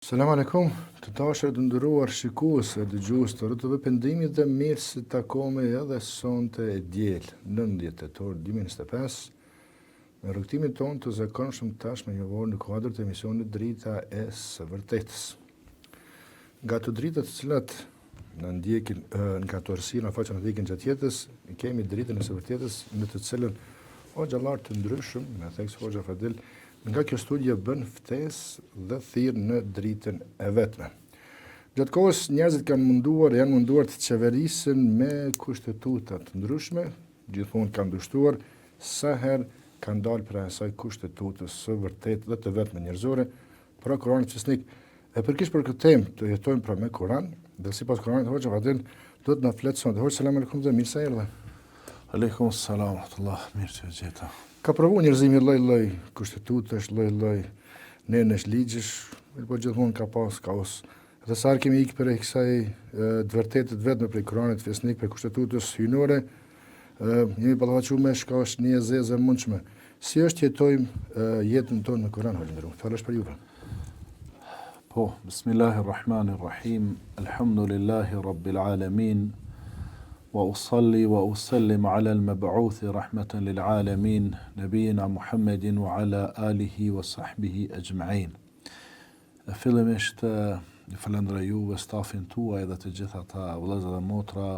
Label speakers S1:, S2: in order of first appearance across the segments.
S1: Selam Alejkum, të dashur e të nderuar shikues e dëgjues të RTV Pendimi dhe mirë se takohemi edhe sonte e diel, 19 tetor 2025, me rrugëtimin tonë të zakonshëm tashmë javor në kuadër të emisionit Drita e së Vërtetës. Nga ato drita të cilat na ndjekin nga ato errësira që na ndjekin gjatë jetës, kemi dritën e së vërtetës në të cilën hoxhallarë të ndryshëm, me theks hoxha Fadil, nga kjo studio bën ftesë dhe thirr në dritën e vetme. Gjatë kohës njerëzit kanë munduar, janë munduar të qeverisen me kushtetuta të ndryshme, gjithmonë kanë dështuar sa herë kanë dalë prej asaj kushtetutës së vërtetë dhe të vetme njerëzore, Pra Kuranit Fisnik. E pikërisht për këtë temë të jetojmë pra me Kuran, dhe sipas Kuranit Hoxha Fadil do të na flet sonte. Hoxhë selam aleikum dhe mirë se erdhe.
S2: Aleikum selam rahmetullah, mirë që ju gjeta.
S1: Ka provu njerëzimi lloj-lloj kushtetutash, lloj-lloj nenesh, ligjesh, po gjithmonë ka pas kaos. Dhe sa herë kemi ikë prej kësaj të vërtetë të vetme prej Kuranit Fisnik, prej kushtetutës hyjnore, jemi ballafaqu me çka është një e zezë e mundshme. Si është të jetojmë jetën tonë me Kuran, hoxhë i nderuar? Fjala është për juve.
S2: Po, Bismillahirrahmanirrahim, Elhamdulillahi Rabbil Alamin, wa usalli wa usallim ala al-mab'uthi rahmatan lil alamin, nabiyina Muhammedin wa ala alihi wa sahbihi ajma'in. Fillimisht ju falënderoj juve, stafin tuaj dhe të gjithë ata vëllezër dhe motra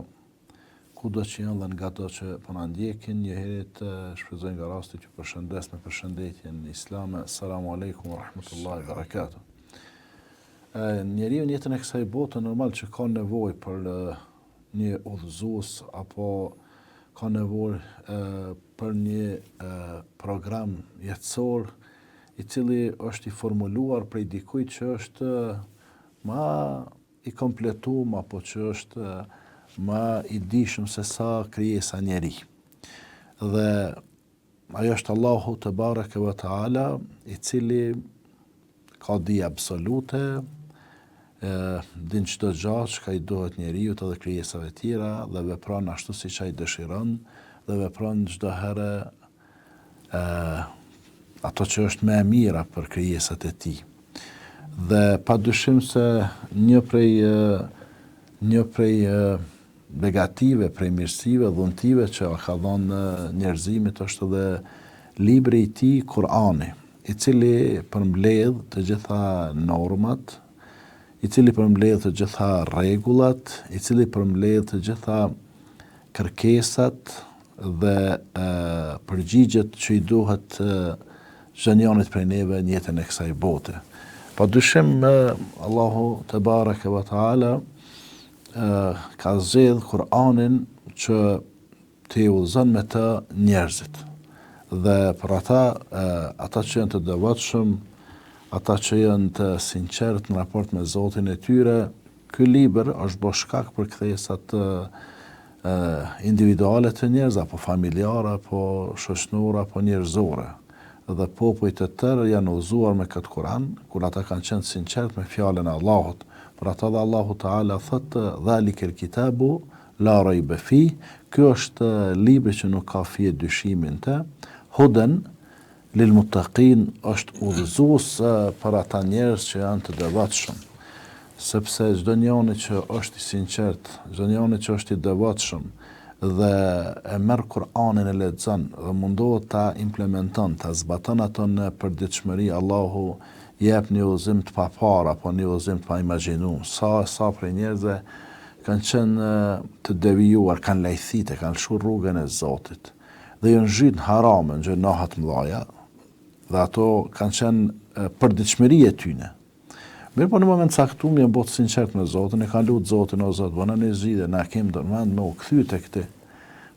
S2: kudo që janë dhe ngado që po na ndjekin, njëherit shfrytëzoj nga rasti që përshëndes me përshëndetjen islame, Assalamu alaikum wa rahmatullahi wa barakatuh. Njeriu në jetën e kësaj bote normal që ka nevojë për një udhëzues apo ka nevojë për një program jetësor i cili është i formuluar prej dikujt që është ma i kompletum apo që është ma i dijshëm se sa krijesa njeri. Dhe ajo është Allahu tebareke ve teala, i cili ka dije absolute, e, din çdo gja çka i duhet njeriut edhe krijesave tjera dhe vepron ashtu siç ai dëshiron dhe vepron çdo herë e, ato që është më e mira për krijesat e tij. Dhe pa dyshim se një prej një prej begative, prej mirësive, dhuntive që ia ka dhënë njerëzimit është edhe libri i tij Kur'ani, i cili përmbledh të gjitha normat, i cili përmbledh të gjitha rregullat, i cili përmbledh të gjitha kërkesat dhe përgjigjet që i duhet çdo njanit prej neve në jetën e kësaj bote. Pa dyshim Allahu tebareke ve teala ka zgjedh Kur'anin që t'i udhëzon me të njerëzit. Dhe për ata, ata që janë të devotshëm, ata që janë të sinqertë në raport me Zotin e tyre, Ky libër është bo shkak për kthesat individuale të njerëzve apo familjare apo shoqnore apo njerëzore. Dhe popuj të tërë janë udhëzuar me këtë Kur'an, kur ata kanë qenë të sinqertë me fjalën e Allahut. Për ata dhe Allahu Teala thotë, Dhalikel kitabu la rejbe fih, ky është libri që nuk ka fije dyshimi në të, huden, Lil muttaqin është udhëzues për ata njerëz që janë të devotshëm, sepse çdo njeri që është i sinqertë, çdo njeri që është i devotshëm dhe e merr Kur'anin e lexon dhe mundohet ta implementon, ta zbaton ato në përditshmëri, Allahu jep një udhëzim të paparë apo një udhëzim të paimagjinuar. Sa e sa prej njerëzve kanë qenë të devijuar, kanë lajthitë, kanë lëshu rrugën e Zotit. dhe janë zhyt në harame, në gjynahe të mëdhaja, dhe ato kanë qenë përditshmëri e tyne. Mirëpo në moment caktum janë bo të sinqert me Zotin, e kanë lutë Zotin, o Zot, bëna një zgjidhje, na kemë ndërmend me u kthy tek ti.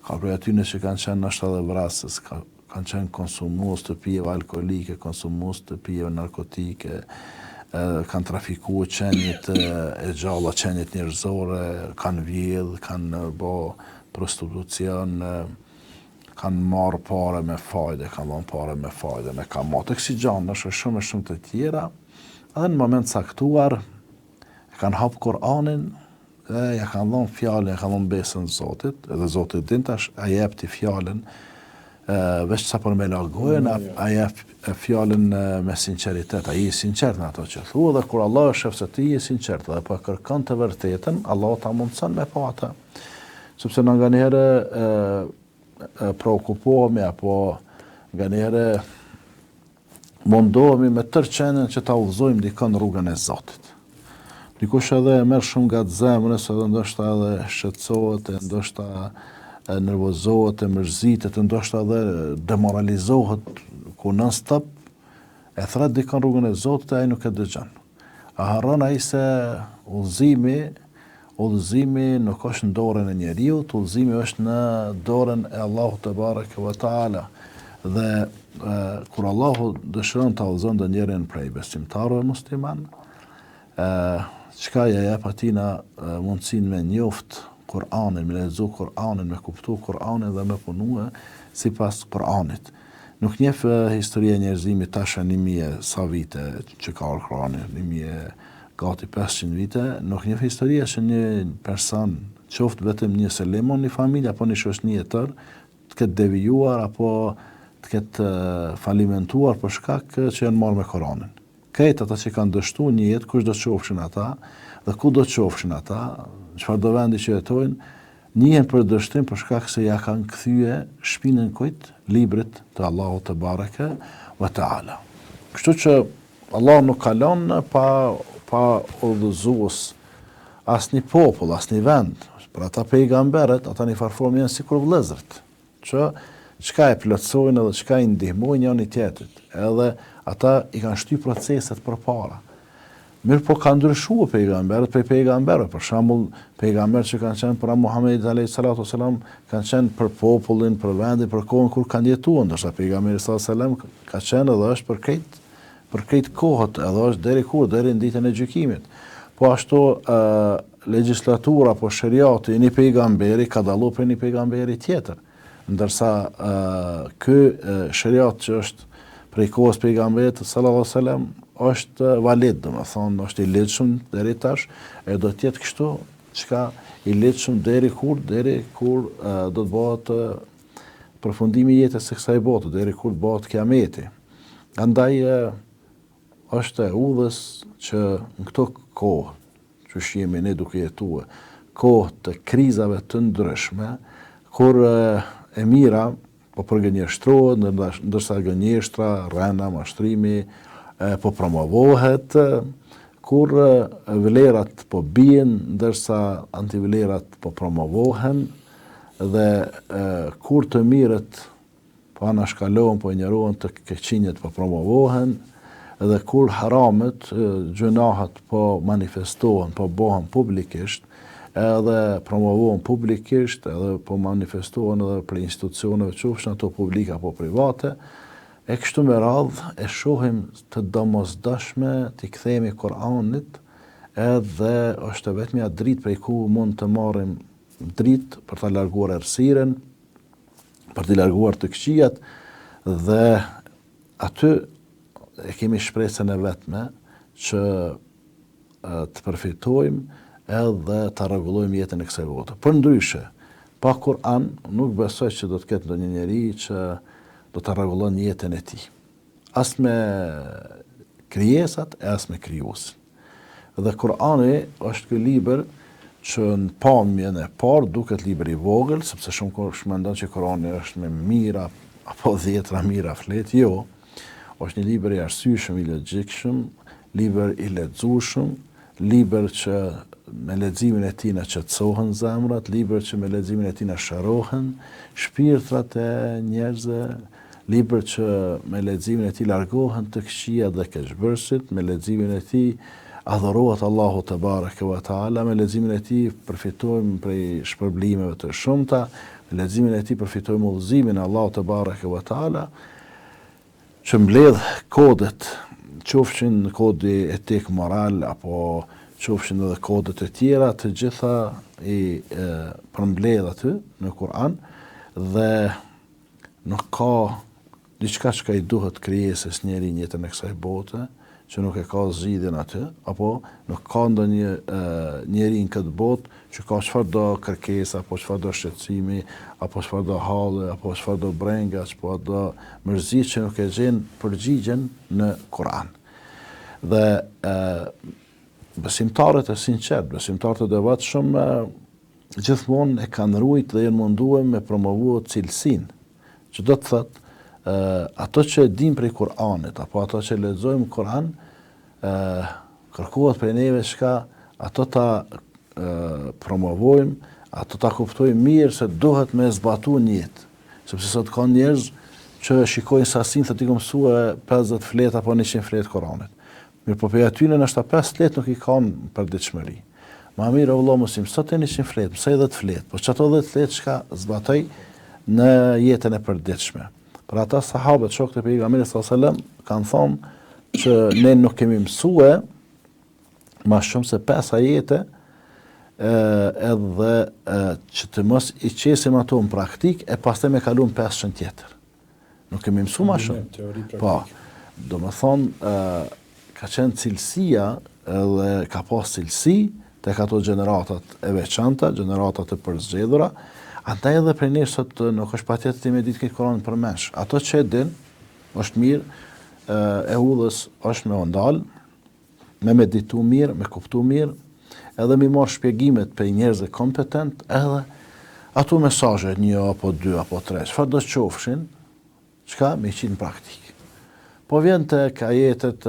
S2: Ka prej atyne që kanë qenë ndoshta edhe vrasës, ka, kanë qenë konsumues të pijeve alkoolike, konsumues të pijeve narkotike, kanë trafiku qeniet e gjalla, qeniet njerëzore, kanë vjedh, kanë bo prostitucion, kanë marrë pare me fajde, kanë dhënë pare me fajde, me kamatë, kësi gjanash e shumë e shumë të tjera, edhe në moment caktuar, e kanë hapë Kur'anin, dhe ja kanë dhënë fjalën, ja kanë dhënë besën Zotit, edhe Zoti din tash, a jep ti fjalën, Veç sa për me la gojën, a, a jep fjalën me sinqeritet, a je i sinqert në ato që thua dhe kur Allahu e shef se ti je i sinqert dhe po e kërkon të vërtetën, Allahu ta mundëson me pa atë. Sepse na nganjëherë preokupohemi apo nganjëherë mundohemi me tërë qenien që ta udhëzojmë dikën në rrugën e Zotit. Dikush edhe e merr shumë ngat zemrës edhe ndoshta edhe shqetësohet e ndoshta e nervozohet e mërzitet e ndoshta edhe demoralizohet ku non stop e thret dikën rrugën e Zotit e ai nuk e dëgjon. A harron ai se udhëzimi Udhëzimi nuk është në dorën e njeriut, udhëzimi është në dorën e Allahut tebareke ve teala. Dhe e, kur Allahu dëshiron ta udhëzon ndonjërin prej besimtarëve musliman, e, çka ja jep atina mundësinë me njoft Kur'anin, me lexu Kur'anin, me kuptu Kur'anin dhe me punue sipas Kur'anit. Nuk njeh historia e njerëzimit tash e 1000 e sa vite që ka ardhur Kur'ani, 1000 gati 500 vite, nuk njeh historia që një person, qoftë vetëm një se le mo një familje apo një shoqni e tërë, të ketë devijuar apo të ketë falimentuar për shkak që janë marrë me Kuranin. Krejt ata që kanë dështu në jetë, kushdo qofshin ata dhe kudo qofshin ata, në çfarëdo vendi që jetojnë, njihen për dështim për shkak se ja kanë kthye shpinën kujt? Librit të Allahut tebareke ve teala. Kështu që Allahu nuk ka lënë pa pa udhëzues asnjë popull, asnjë vend. Për ata pejgamberët, ata një farë formë janë sikur vëllezërit, që çka e plotësojnë edhe çka i ndihmojnë njëri tjetrit. Edhe ata i kanë shty proceset përpara. Mirëpo ka ndryshuar pejgamberët prej pejgamberëve. Për shembull, pejgamberët që kanë qenë para Muhamedit alayhi salatu wasalam kanë qenë për popullin, për vendin, për kohën kur kanë jetuar, ndërsa pejgamberi sallallahu alajhi wasallam ka qenë edhe është për krejt për krejt kohët, edhe është deri kur, deri në ditën e gjykimit. Po ashtu ë legjislatura apo sheriati i një pejgamberi ka dallu prej një pejgamberi tjetër. Ndërsa ë ky sheriat që është prej kohës pejgamberit sallallahu alajhi wasallam është valid, domethënë është i ligjshëm deri tash e do të jetë kështu çka i ligjshëm deri kur, deri kur do të bëhet përfundimi i jetës së kësaj bote, deri kur të bëhet kiameti. Andaj është e udhës që në këto kohë që jemi ne duke jetue, kohë të krizave të ndryshme, kur e mira po përgënjeshtrohet, ndërsa gënjeshtra, rrena, mashtrimi po promovohet, kur vlerat po bien, ndërsa antivlerat po promovohen, dhe kur të mirët po anashkalohen, po injorohen, të këqinjët po promovohen, dhe kur haramet, gjynahet po manifestohen, po bohen publikisht, edhe promovohen publikisht, edhe po manifestohen edhe prej institucioneve, qofshin ato publike apo private, e kështu me radhë e shohim të domosdoshme t'i kthehemi Kur'anit, edhe është e vetmja dritë prej ku mund të marrim dritë për ta larguar errësirën, për t'i larguar të këqijat dhe aty e kemi shpresën e vetme që të përfitojmë edhe ta rregullojmë jetën e kësaj bote. Përndryshe, pa Kur'an nuk besoj që do të ketë ndonjë njeri që do ta rregullon jetën e tij. As me krijesat e as me krijuesin. Dhe Kur'ani është ky libër që në pamjen e parë duket libër i vogël, sepse shumëkush mendon që Kur'ani është me mijëra apo dhjetra mijëra fletë, jo. Është një libër i arsyeshëm, i logjikshëm, libër i lexueshëm, libër që me leximin e tij na qetësohen zemrat, libër që me leximin e tij na shërohen shpirtrat e njerëzve, Libër që me leximin e tij largohen të këqijat dhe keqbërësit, me leximin e tij adhurohet Allahu tebareke ve teala, me leximin e tij përfitojmë prej shpërblimeve të shumta, me leximin e tij përfitojmë udhëzimin e Allahut tebareke ve teala, që mbledh kodet, qofshin kodi etik moral apo qofshin edhe kodet e tjera, të gjitha i përmbledh aty në Kur'an dhe Nuk ka diçka çka i duhet krijesës njeri në jetën e kësaj bote, që nuk e ka zgjidhjen aty, apo nuk ka ndonjë njeri në këtë botë që ka çfarëdo kërkese, apo çfarëdo shqetësimi, apo çfarëdo halle, apo çfarëdo brenge, çfarëdo mërzi që nuk e gjen përgjigjen në Kur'an. Dhe e, besimtarët e sinqertë, besimtarët e devotshëm gjithmonë e kanë rujt dhe janë mundue me promovu cilësinë, që do të thotë, ato që e dim prej Kur'anit, apo ato që lexojmë Kur'an, kërkohet prej neve çka ato ta promovojmë, ato ta kuptojmë mirë se duhet me zbatu në jetë. Sepse sot ka njerëz që shikojnë sasinë, thotë i kom mësue 50 fletë apo 100 fletë Kur'anit. Mirëpo prej atyne ndoshta 5 fletë nuk i kanë në përditshmëri. Ma mirë o vëlla mos i mëso ti 100 fletë, mësoj 10 fletë, po qato 10 fletë çka zbatoji në jetën e përditshme. Për ata sahabët, shokët e pejgamberit sallallahu alajhi wasallam kanë thonë që ne nuk kemi mësue ma shumë se 5 ajete edhe e, që të mos i qesim ato në praktikë e pastaj me kalu në 500 tjetër. Nuk kemi mësu ma shumë. Po, domethonë, ka qenë cilësia edhe ka pas cilësi tek ato gjeneratat e veçanta, gjeneratat e përzgjedhura, andaj edhe prej ne sot nuk është patjetër ti me ditë këtë Kur'an përmendsh. Ato që e din, është mirë, e udhës është me u ndal, me meditu mirë, me kuptu mirë, edhe me i marrë shpjegimet prej njerëzve kompetent, edhe ato mesazhe, një apo dy apo tre, çfarëdo qofshin, çka me i qitë në praktikë. Po vjen tek ajetet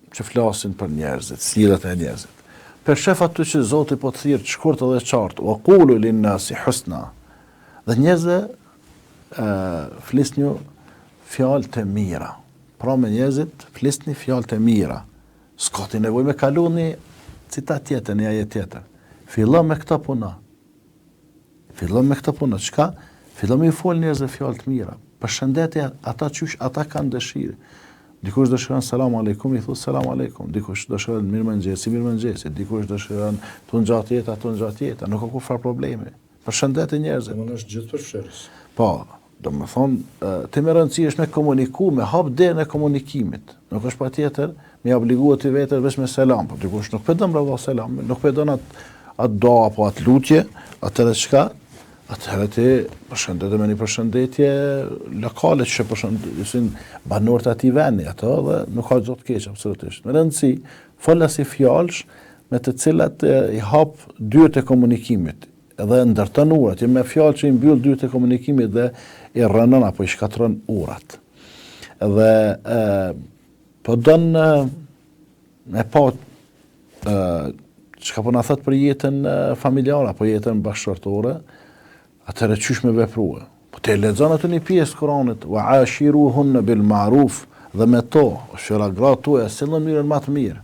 S2: që flasin për njerëzit, sjelljet e njerëzit. Po shef aty që Zoti po të thirr shkurt edhe qartë, wa qulu lin-nasi husna. Dhe njerëzve flisni fjalë të mira. Pra me njerëzit flisni fjalë të mira. S'ka ti nevojë me kalu një citat tjetër, një ajet tjetër. Fillo me këto puno. Fillo me këto puno. Çka? Fillo me i fol njerëzve fjalë të mira. Përshëndeti ata qysh ata kanë dëshirë. Dikush dëshiron selam aleikum, i thu selam aleikum. Dikush dëshiron mirëmëngjesi, mirëmëngjesi. Dikush dëshiron t'u ngjatë jeta, t'u ngjatë jeta. Nuk ka kurrfarë problemi. Përshëndeti njerëzit.
S1: Domethënë është gjithëpërfshirës.
S2: Po, Domethonë, ti me rëndësi është me komuniku, me hap derën e komunikimit. Nuk është patjetër me obligu ti vetën veç me selam, po dikush nuk pe don bre vlla selam, nuk pe don atë atë dua apo atë lutje, atëherë çka? Atëherë ti përshëndete me një përshëndetje lokale që përshëndesin banorët e atij vendi, ato dhe nuk ka gjë të keqe absolutisht. Me rëndësi, fol asi fjalësh me të cilat i hap dyert e komunikimit, Edhe ndërton urat, jo me fjalë që i mbyll dyert e komunikimit dhe i rrënon apo i shkatërron urat. Dhe e, po don me pa e, çka po na thot për jetën familjare apo jetën bashkëshortore, atëherë qysh me veprue. Po ti lexon aty një pjesë të Kuranit, wa ashiruhunna bil ma'ruf, dhe me to, është gratë tuaja, sillni në mënyrën më të mirë.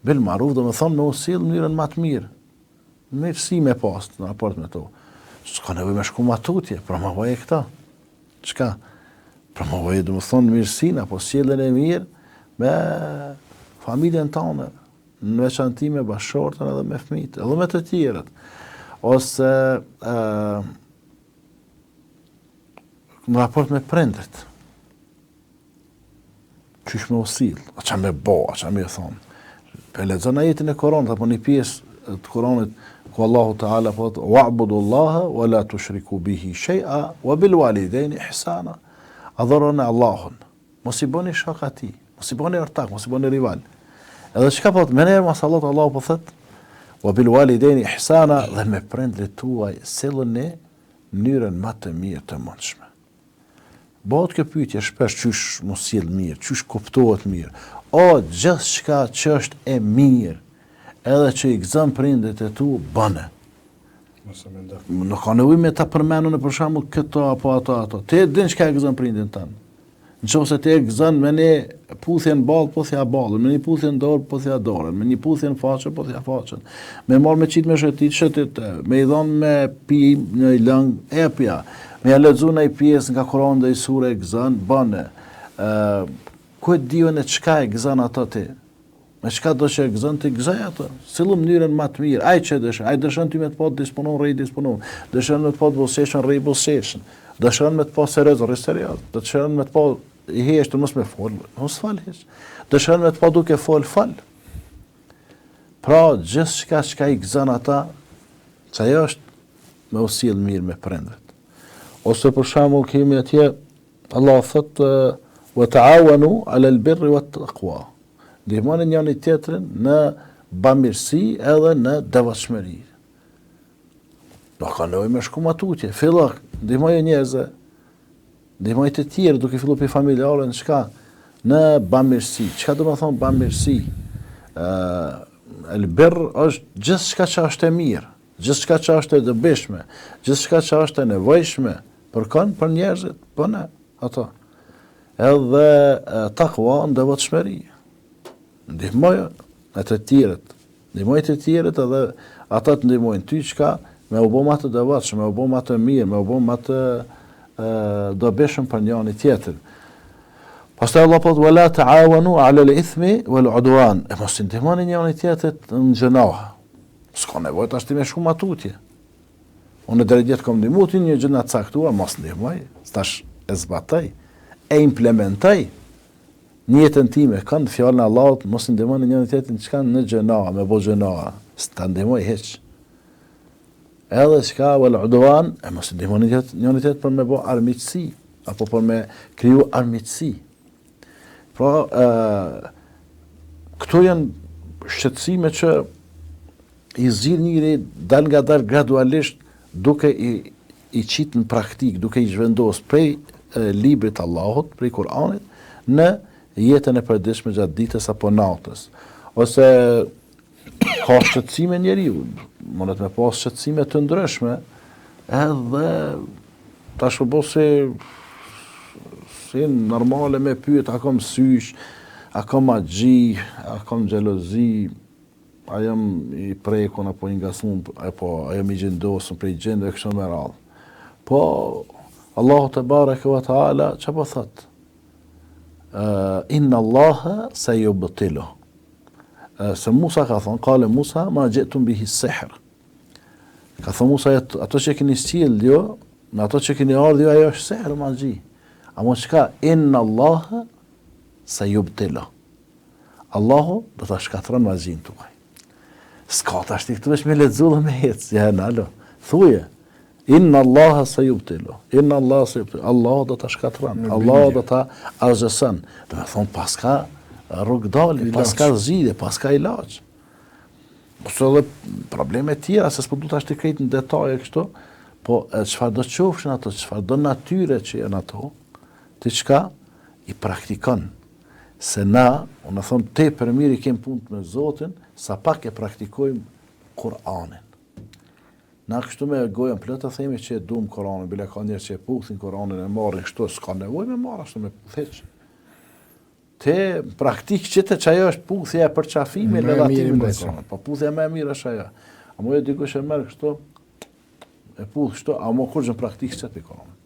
S2: Bil maruf domethonë me u sill në mënyrën ma të mirë. Mirësi me pas në raport me to. S'ka nevojë me shku ma tutje, promovoje këta. Çka? Promovoje domethonë mirësinë apo sjelljen e mirë me familjen tane, në veçanti me bashkëshorten edhe me fëmijët, edhe me të tjerët. Ose ë në raport me prindët. Qysh me u sill, a ça me bo, a ça me thonë. Po e lexon ajetin e Kuranit apo një pjesë të Kuranit ku Allahu Teala po thotë wa'budu Allaha wa la tushriku bihi shay'a wa bil walidayni ihsana. Adhuroni Allahun. Mos i bëni shok atij, mos i bëni ortak, mos i bëni rival. Edhe çka po thotë, menjëherë mas Allahut Allahu po thotë wa bil walidayni ihsana dhe me prindërit tuaj silluni në mënyrën më të mirë të mundshme. Bëhet kjo pyetje shpesh qysh m'u sill mirë, qysh kuptohet mirë. O gjithçka që është e mirë, edhe që i gëzon prindërit e tu, bëne.
S1: Mos e mendo.
S2: Nuk ka nevojë me ta përmendur në për shembull këto apo ato ato. Ti e din çka e gëzon prindin tënd. Në qoftë se ti e gëzon me një puthje në ballë, puthja ballën, me një puthje në dorë, puthja dorën, me një puthje në faqe, puthja faqen. Me marrë me qitë me shëtit, shëtit, me i dhonë me pi një lëng, epja, me ja lexu një pjesë nga Kurani dhe i sure e gëzon, bëne. Ku e di unë çka e gëzon ato ti? Me çka do që e gëzon ti gëzoje atë. Sillu në mënyrën më të mirë. Ai që dëshiron, ai dëshiron ty me të pa të disponum, rri disponum. Dëshiron me të pa të buzëqeshun, rri buzëqeshun. Dëshiron me të pa serioz, rri serioz. Dëshiron me të pa. i heshtur mos me fol, mos fol hiç. Dëshiron me të pa duke fol, fol. Pra, gjithçka çka i gëzon ata, qajo është me u sjell mirë me prindët. Ose për shembull kemi atje Allah thotë wa ta'awanu 'ala al-birri wat-taqwa. Ndihmoni njëri tjetrin në bamirësi edhe në devotshmëri. Nuk ka nevojë me shku ma tutje. Fillo, ndihmoje njerëzve, ndihmoje të tjerë duke fillu prej familjarëve në çka? Në bamirësi. Çka do me thonë bamirësi? Ë el birr është gjithçka që është e mirë, gjithçka që është e dobishme, gjithçka që është e nevojshme për kënd, për njerëzit, po ne, ato. Edhe takwa në devotshmëri. Ndihmoje të tjerët, Ndihmoj të tjerët edhe ata të ndihmojnë ty çka me u bo ma të devotshëm, me u bo ma të mirë, me u bo ma të dobishëm për njani tjetrin. Pastaj Allah po thotë wala ta'awanu 'ala al-ithmi wal-'udwan. E mos i ndihmoni njani tjetrit në gjynah. S'ka nevojë tash ti me shku ma tutje. Unë deri dje t'kom ndihmu ty një gjë të caktuar, mos ndihmoj, tash e zbatoj, e implementoj. Në jetën time, kanë fjalën e Allahut, mos i ndihmoni njëri tjetrin çka në gjynah, me bo gjynah, s'ta ndihmoj hiç. Edhe çka wal udwan, e mos i ndihmoni njëri tjetrin për me bo armiqësi apo për me kriju armiqësi. Pra, ë këto janë shqetësime që i zgjidh njeri dalngadalë gradualisht duke i i qit në praktikë, duke i zhvendos prej librit të Allahut, prej Kur'anit, në jetën e përditshme gjatë ditës apo natës. Ose ka shqetësime njeriu, mundet me pas shqetësime të ndryshme, edhe tash u bo si si normale me pyet a kom sysh, a kom magji, a kom xhelozi, A jam i prekun apo i ngacmum apo a jam i xhindosun prej xhindëve e kështu me radhë. Po Allahu tebareke ve teala çka po thot? Inna Allaha seyubtilu. Se Musa ka thonë, kale Musa, ma xhitum bihi sihr. Ka thonë Musa, ato që keni sjell jo, me ato që keni ardhë jo, ajo është sihr, magji. Amo çka, inna Allaha seyubtilu. Allahu do ta shkatërron magjinë tuaj. S'ka tash ti këtu veç me lexu dhe me hec, ja nalo. Thuje, Inna Allaha seyubtilu. Inna Allaha seyubtilu. Allahu do ta shkatërron. Allahu do ta asgjëson. Do të thonë paska rrugëdalje, paska zgjidhje, paska ilaç. Ose edhe probleme tjera, se s'po du tash të krejt në detaje kështu, po çfarë do qofshin ato, çfarë do natyre që janë ato, ti çka i praktikon Se na, unë them tepër mirë i kem punët me Zotin, sa pak e praktikojmë Kur'anin. Na kështu me gojën plot e themi që e duam Kur'anin, bile ka njerëz që e puthin Kur'anin e marrin kështu, s'ka nevojë me marr ashtu me puth hiç. Te praktik që te qajo është puthja e përqafimit dhe ledhatimit të Kur'anit. Po puthja më e mirë është ajo. Amo jo dikush e merr kështu, e puth kështu, amo kurrgjë në praktikë s'qet Kur'anin.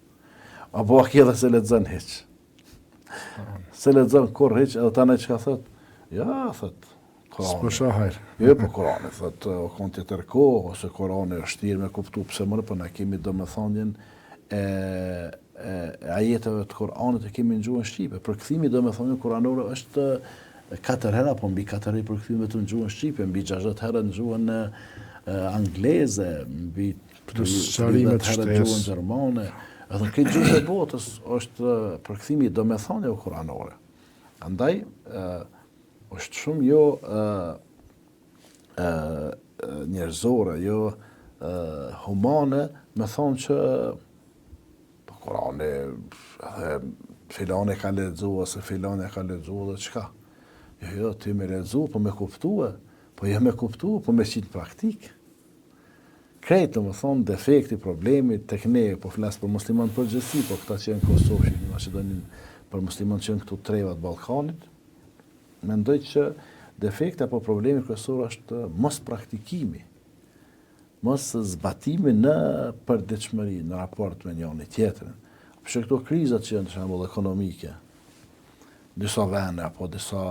S2: Apo a edhe s'e lexon hiç. S'e lexon kurrë hiç, edhe tani çka thot? Ja, thot,
S1: Kurani. S'po shoh hajr.
S2: Jo, po Kurani, thot, o kon tjetër kohë, ose Kurani është shtirë me kuptu, pse more, po na kemi domethënien e, e, e ajeteve të Kuranit e kemi në gjuhën shqipe. Përkthimi domethënien kuranore është katër herë apo mbi katër herë përkthimi vetëm në gjuhën shqipe, mbi 60 herë në gjuhën angleze, mbi
S1: Plus sqarimet
S2: shtesë. Në gjuhën gjermane, edhe në krejt gjuhët e botës është përkthimi i domethënieve kuranore. Andaj është shumë jo ë ë njerëzore, jo humane me thonë që po Kurani edhe filani ka lexu ose filani ka lexu dhe çka. Jo, jo, ti me lexu, po me kuptue, po jo me kuptu, po me qitë në praktikë. Krejt, domethënë, defekti, problemi tek ne, po flas për muslimanë në përgjithësi, po këta që janë në Kosovë, Shqipëri, Maqedoni, për muslimanë që janë këtu treva të Ballkanit, mendoj që defekti apo problemi kryesor është mospraktikimi, mos zbatimi në përditshmëri, në raport me njëri tjetrin. Për këto krizat që janë, për shembull, ekonomike, disa vende apo disa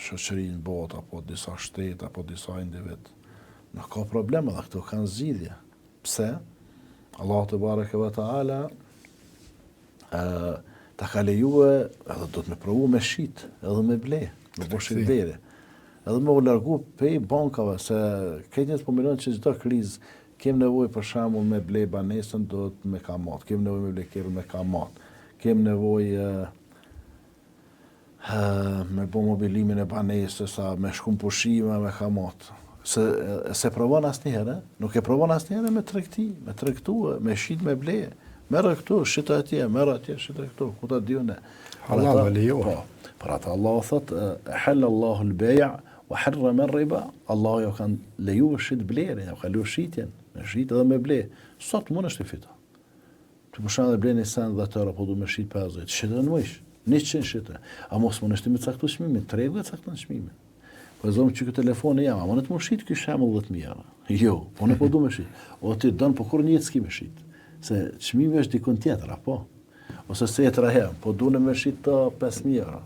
S2: shoqëri në botë apo disa shtete apo disa individ, Nuk ka problem edhe këto kanë zgjidhje. Pse? Allahu tebareke ve teala ë. Ta ka lejue edhe do të me provu me shit, edhe me ble, me bo shitblerje. Edhe me u largu pej bankave, se krejt njerëzit po menojnë që çdo krizë, kem nevojë për shembull me ble banesën, duhet me kamat, kem nevojë me ble kerrin me kamat, kem nevojë me bo mobilimin e banesës, a me shku në pushime me kamat. Se s'e provon asnjëherë, nuk e provon asnjëherë me tregti, me tregtu, me shit me ble. Merre këtu, shite atje, merre atje, shite këtu, ku ta di unë.
S1: Hallall e lejohet.
S2: Po, për atë Allahu thot, ehelle Allahu l-beja, wa harrame riba, Allahu jau ka leju shit blerjen, jau ka leju shitjen, me shit edhe me ble. Sot mundesh ti fito. Ti për shembull e blen një send 10 euro, po du me shit 50, shite n'mujsh, 100 shite. A mos mundesh ti me caktu çmimin, tregu e cakton çmimin. Po e zomë që ky telefoni jam, a mundet me shit ky shembull 10.000 euro? Jo, po unë po du me shit. O ti don, po kurrë n'jetë s'ki me shit. Se çmimi është dikun tjetër, apo? Ose setra jem, po du me shit të 5.000 euro.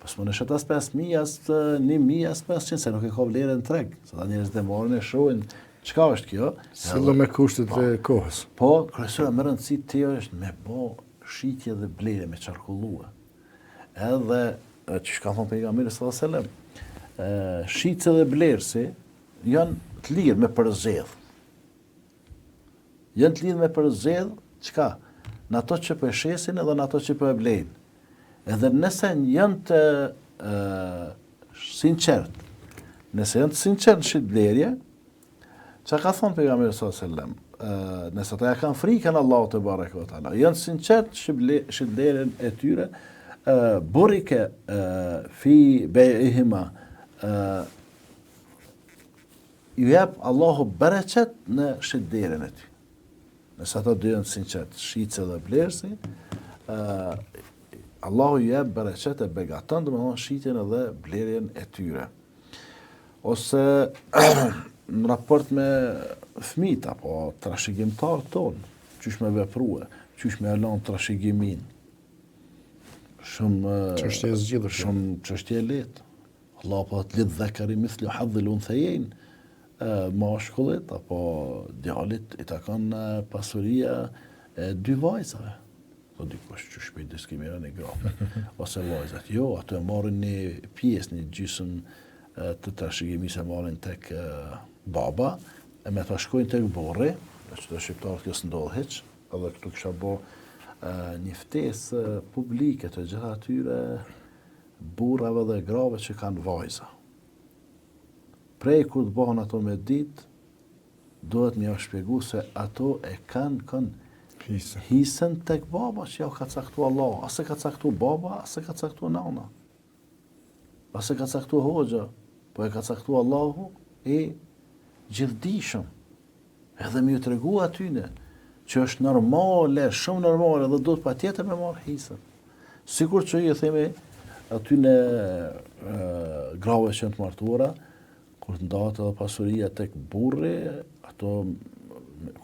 S2: Po s'mun e shet as 5.000, as 1.000, as 500, se nuk e ka vlerën në treg. Se ta njerëzit e marrin e shohin, Çka është
S1: kjo? Sillu me kushtet po, e kohës.
S2: Po, kryesore me rëndësi te është me bo shitje dhe blerje, me qarkullue. Edhe, qysh ka thonë pejgamberi sallallahu alajhi wasallam, shitësi dhe blerësi janë të lirë me përzgjedh. Janë të lirë me përzgjedh, çka? Në ato që po e shesin edhe në ato që po e blejnë. Edhe nëse janë të e, sinqert, nëse janë të sinqert në shitblerje, çka ka thonë pejgamberi sallallahu alajhi wasallam, nëse ata ja kanë frikën Allahut tebareke ve teala, janë sinqert në shitblerjen e tyre, burike fi bejihima, ju jep Allahu bereqet në shitblerjen e tyre. Nëse ata dy janë të sinqertë, shitësi dhe blerësi, ë Allahu ju jep bereqet e begaton, domethënë shitjen edhe blerjen e tyre. Ose në raport me fëmijët apo trashëgimtarët tonë, qysh me veprue, qysh me e lanë trashëgiminë. Shumë
S1: çështje e zgjidhur,
S2: shumë çështje e lehtë. Allahu po thotë lidh-dhekeri mithlu hadhil unthejejn, mashkullit apo djalit i takon pasuria e dy vajzave. Po dikush qysh po i diskriminoni gratë ose vajzat. Jo, ato e marrin një pjesë, një gjysmë të trashëgimisë e marrin tek baba, e me ta shkojnë tek burri, e që te shqiptarët kjo s'ndodh hiç, edhe këtu kisha bo një ftesë publike të gjitha atyre burrave dhe grave që kanë vajza. Prej kur të bëhen ato me ditë, duhet me jau shpjegu se ato e kanë kënë
S1: Hisen.
S2: hisen tek baba që jau ka caktu Allahu. As e ka caktu baba, as e ka caktu nana. As e ka caktu hoxha, po e ka caktu Allahu i gjithdijshëm. Edhe me ju tregu atyne, që është normale, shumë normale, dhe duhet patjetër me marrë hisën. Sikur që i themi atyne grave që janë të martuara, kur të ndahet edhe pasuria tek burri, ato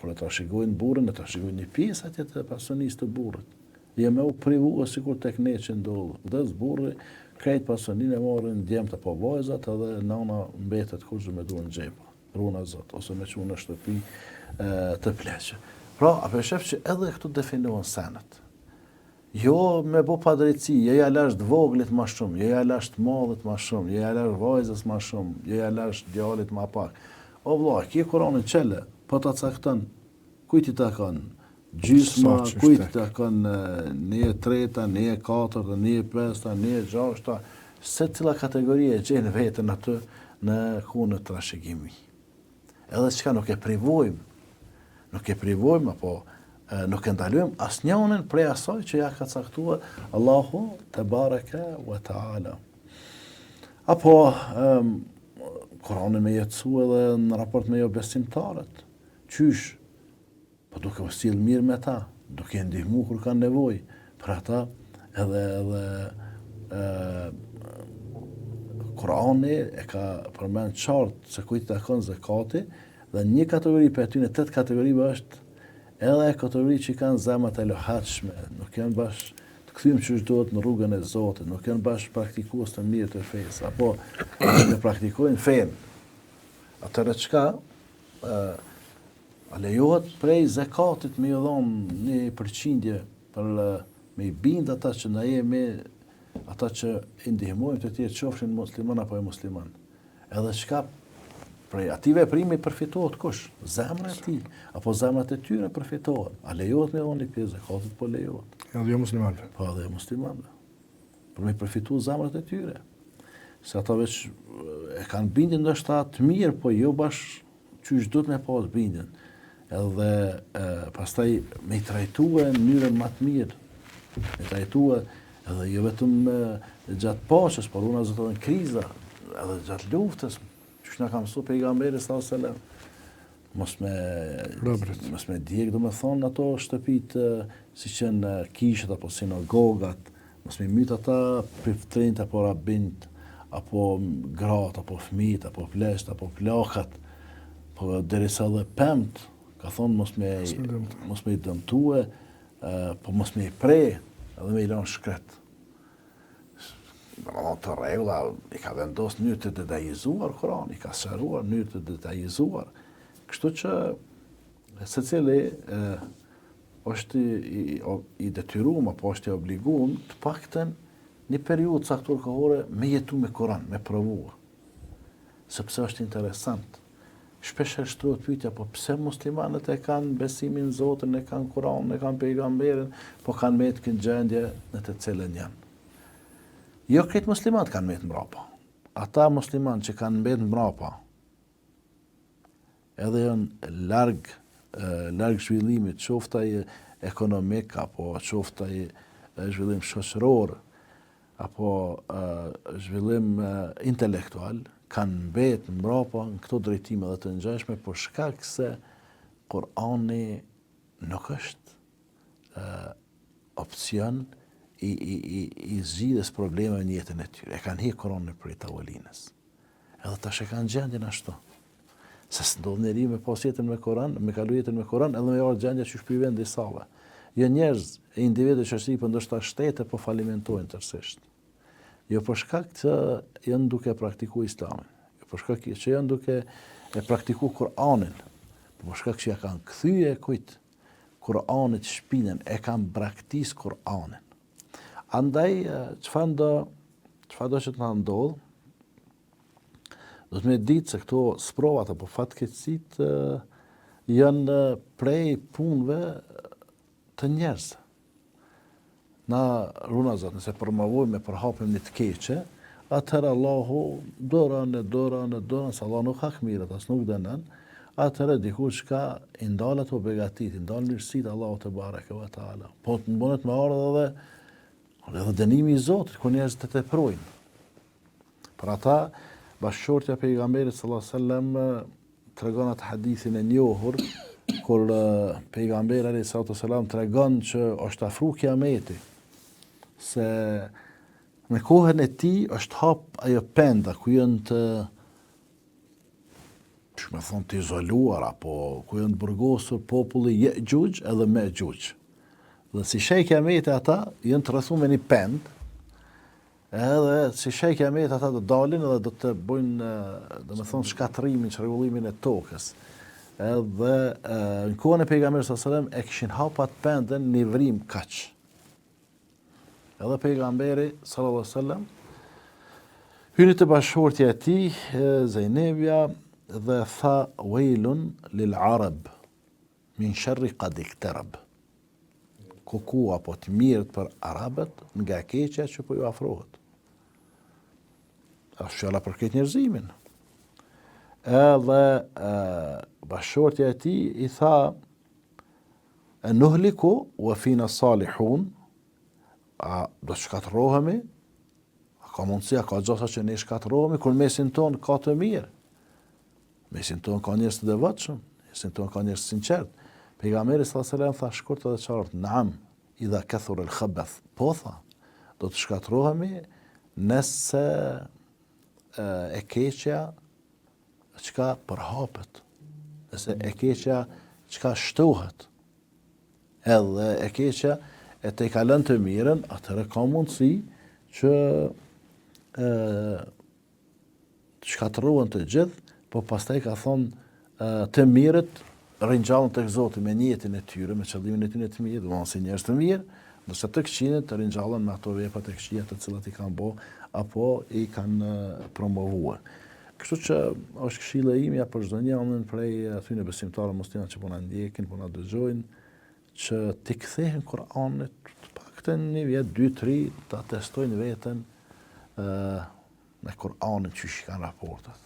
S2: kur e trashëgojnë burrin, e trashëgojnë një pjesë atje të pasunisë të burrit. Jo me u privu sikur tek ne që ndodh. Vdes burri, krejt pasuninë e marrin djemtë apo vajzat edhe nana mbetet kurrgjë me duar në xhepa. Runa Zot, ose me çu në shtëpi të pleqve. Pra, a po e shef që edhe këtu definohen senet. Jo me bo padrejtësi, jo ja lash të voglit ma shumë, jo ja lash të madhit ma shumë, jo ja lash vajzës ma shumë, jo ja lash djalit ma pak. O vlla, ke Kuranin çele, po ta cakton kujt i takon gjysma, kujt i takon një e treta, një e katërta, një e pesta, një e gjashta, secila kategori e gjen veten aty në ku në trashëgimi. Edhe çka nuk e privojmë, nuk e privojmë apo nuk e ndalojmë asnjërin prej asaj që ja ka caktuar Allahu tebareke ve teala. Apo um, Kur'anin me jetësu edhe në raport me jobesimtarët. Qysh? Po duke u sjellë mirë me ta, duke i ndihmu kur kanë nevojë, për ata edhe edhe ë Kurani e ka përmend qartë se kujt i takon zekati dhe një kategori prej atyne tetë kategorive është edhe ajo kategori që kanë zemrat e luhatshme, nuk janë bash të kthyem qysh duhet në rrugën e Zotit, nuk janë bash praktikues të mirë të fesë, apo nuk e praktikojnë fenë. Atëherë çka ë A lejohet prej zekatit me ju dhonë një përqindje për Me i bind ata që na jemi ata që i ndihmojmë të tjerë qofshin musliman apo jomusliman. Edhe çka prej atij veprimi përfitohet kush? Zemra e tij, apo zemrat e tyre përfitohen. A lejohet me dhonë një pjesë zekatit? Po lejohet.
S1: Edhe jomuslimanëve.
S2: Po edhe jomuslimanëve. Për me përfitu zemrat e tyre. Se ata veç e kanë bindjen ndoshta të mirë, po jo bash qysh duhet me pas bindjen. Edhe e, pastaj me i trajtue në mënyrën ma të mirë, me i trajtue edhe jo vetëm e, gjatë paqes, por runa Zot edhe në kriza, edhe gjatë luftës, qysh na ka mësu pejgamberi sallallahu alajhi wasallam, mos me
S1: Robrit.
S2: mos me djeg, domethonë ato shtëpitë siç janë kishat apo sinagogat, mos me myt ata priftërinjtë apo rabinjtë, apo gratë, apo fëmijët, apo pleqtë, apo plakat, po derisa edhe pemët, ka thonë mos me mos me i dëmtue, po mos me i pre, edhe me i lanë shkret. Domethënë këto rregulla i ka vendosë në mënyrë të detajizuar Kurani, i ka sqaruar në mënyrë të detajizuar. Kështu që secili e, është i, i, i detyrum apo është i obligum të paktën një periudhë caktuar kohore me jetu me Kuran, me provu. Sepse është interesant. Shpesh herë shtrohet pyetja, po pse muslimanët e kanë besimin në Zotin, e kanë Kuranin, e kanë pejgamberin, po kanë metë këtë gjendje në të cilën janë. Jo krejt muslimanët kanë metë mbrapa. Ata muslimanë që kanë metë mbrapa, edhe janë larg larg zhvillimit, qoftë ai ekonomik apo qoftë ai zhvillim shoqëror, apo zhvillim intelektual kanë mbet mbrapa në këto drejtime dhe të ngjashme për shkak se Kurani nuk është opcion i, i, i, i zgjidhjes problemeve në jetën e tyre. E kanë hek Kuranin prej tavolinës. Edhe tash e kanë gjendjen ashtu. Se s'ndodh njeri me pas jetën me Kuran, me kalu jetën me Kuran, edhe me ardhë gjendja që po i vjen disave. Jo njerëz, e individë e shoqëri, po ndoshta shtete po falimentojnë tërësisht. Jo për shkak që janë duke praktiku islamin, jo për shkak që janë duke e praktiku Kur'anin, po për shkak që ja kanë kthye kujt Kur'anit shpinën, e kanë braktis Kur'anin. Andaj, çfarëdo, çfarëdo që të na ndodhë, duhet me ditë se këto sprovat apo fatkeqësitë janë prej punëve të njerëzve. Na runa Zot, nëse promovojmë e përhapim një të keqe, atëherë Allahu duron e duron e duron, se Allahu nuk hakmirret, as nuk dënon, atëherë dikur çka i ndal ato begatitë, i ndal mirësitë Allahu tebareke ve teala. Po të mundet me ardhë edhe edhe dënimi i Zotit kur njerëzit të teprojnë. Për ata, bashkëshortja e pejgamberit sallallahu alajhi wasallam tregon atë hadithin e njohur kur pejgamberi alayhi salatu wasallam tregon që është afru kiameti se në kohën e tij është hap ajo penda ku janë të qysh me thonë të izoluar apo ku janë të burgosur populli Jexhuxh edhe Mexhuxh. Dhe si shenjë kiameti ata janë të rrethuar me një pendë Edhe si shenjë kiameti ata do dalin edhe do të bëjnë, domethënë shkatërrimin, çrregullimin e tokës. Edhe në kohën e pejgamberit sallallahu alajhi wasallam e kishin hap atë pendën një vrim kaq. Edhe pejgamberi sallallahu alajhi wasallam hyri te bashkëshortja e tij Zejnebja dhe tha wejlun lil arab Min sherri kad ikterab. Kuku apo të mjerët për arabët nga e keqja që po ju afrohet. Është fjala për këtë njerëzimin. Edhe e, bashkëshortja e tij i tha e nuhliku wa fina salihun a do të shkatërrohemi a ka mundësi a ka gjasa që ne shkatërrohemi kur mesin tonë ka të mirë Mesin tonë ka njerëz të devotshëm, mesin tonë ka njerëz të sinqertë. Pejgamberi sallallahu alajhi wasallam tha shkurt edhe qartë, "Naam, idha kathura al-khabath." Po tha, do të shkatërrohemi nëse e keqja çka përhapet, nëse e keqja çka shtohet, edhe e keqja e tejkalon të mirën, atëherë ka mundësi që e, të shkatërrohen të gjithë, po pastaj ka thonë të mirët ringjallen tek Zoti me nijetin e tyre, me qëllimin e tyre të mirë, domethënë si njerëz të mirë, Ndërsa të këqinjtë ringjallen me ato veprat e këqija të cilat i kanë bo apo i kanë promovuar. Kështu që është këshilla imja për çdo njërin prej atyre besimtarëve muslimanë që po na ndjekin, po na dëgjojnë, që t'i kthehen Kur'anit të paktën një vjet, dy, tri, ta testojnë veten me Kur'anin qysh i kanë raportet.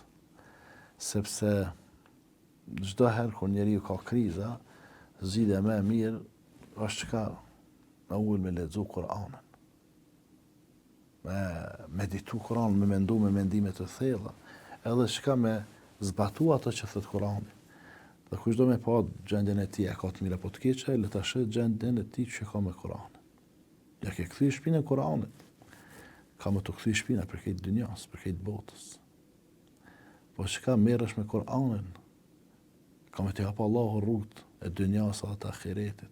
S2: Sepse çdo herë kur njeriu ka kriza, zgjidhja më e mirë është çka me u ul me lexu Kur'anin. Me meditu Kur'anin, me mendu me mendime të thella, edhe çka me zbatu ato që thot Kur'ani. Dhe kush do me pa gjendjen e tij, a ka të mirë apo të keqe, le ta sheh gjendjen e tij që ka me Kur'anin. Ja ke kthy shpinën Kur'anit. Ka me t'u kthy shpina për krejt dynjas, për krejt botës. Po çka merresh me Kur'anin? Ka me t'i hap Allahu rrugët e dynjas edhe të ahiretit.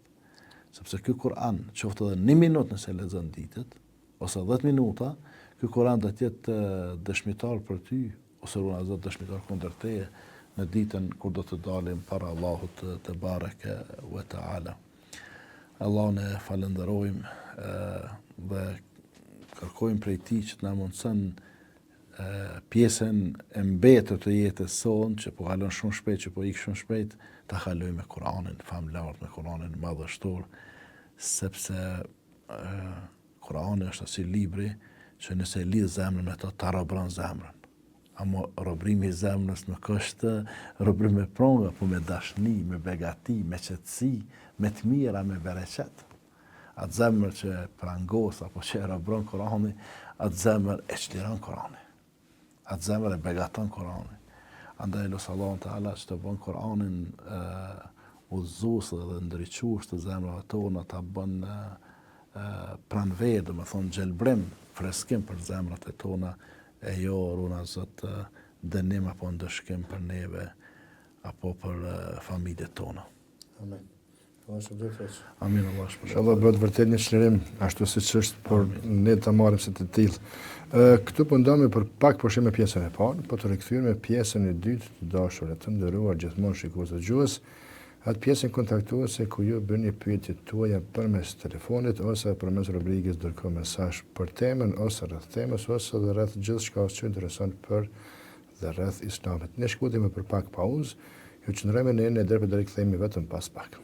S2: Sepse ky Kur'an, qoftë edhe një minut nëse lexon ditët, ose 10 minuta, ky Kur'an do të jetë dëshmitar për ty, ose runa Zot dëshmitar kundër teje në ditën kur do të dalim para Allahut tebareke ve teala. Allahun e falënderojmë dhe kërkojmë prej tij që të na mundëson pjesën e mbetur të jetës sonë, që po kalon shumë shpejt, që po ik shumë shpejt, ta kalojmë me Kur'anin famëlartë, me Kur'anin madhështor, sepse Kur'ani është asi libri që nëse e lidh zemrën me to, ta robron zemrën. Amo robrimi i zemrës nuk është robrim me pronga, po me dashni, me begati, me qetësi, me të mira, me bereqet. Atë zemër që e prangos apo që e robron Kurani, atë zemër e çliron Kurani. Atë zemër e begaton Kurani. Andaj lus Allahun Teala që të bën Kur'anin udhëzues dhe ndriçues të zemrave tona, ta bën pranverë, domethonë gjelbrim, freskim për zemrat e tona, e jo runa Zot dënim apo ndëshkim për neve apo për familjet tona.
S1: Amin. Allah
S2: shpërbleftë. Amin, Allah
S1: shpërbleftë. Inshallah bëhet vërtet një çlirim ashtu siç është, por ne ta marrim si të tillë. Ë këtu po ndahemi për pak pushim me pjesën e parë, po të rikthyer me pjesën e dytë të dashur e të nderuar gjithmonë shikues dëgjues, atë pjesën kontaktuese ku ju bëni pyetjet tuaja përmes telefonit ose përmes rubrikës dërgo mesazh për temën ose rreth temës ose edhe rreth gjithçka që ju intereson për dhe rreth Islamit. Ne shkëputemi për pak pauzë, ju qëndroni me ne, ne drejtpërdrejt kthehemi vetëm pas pak.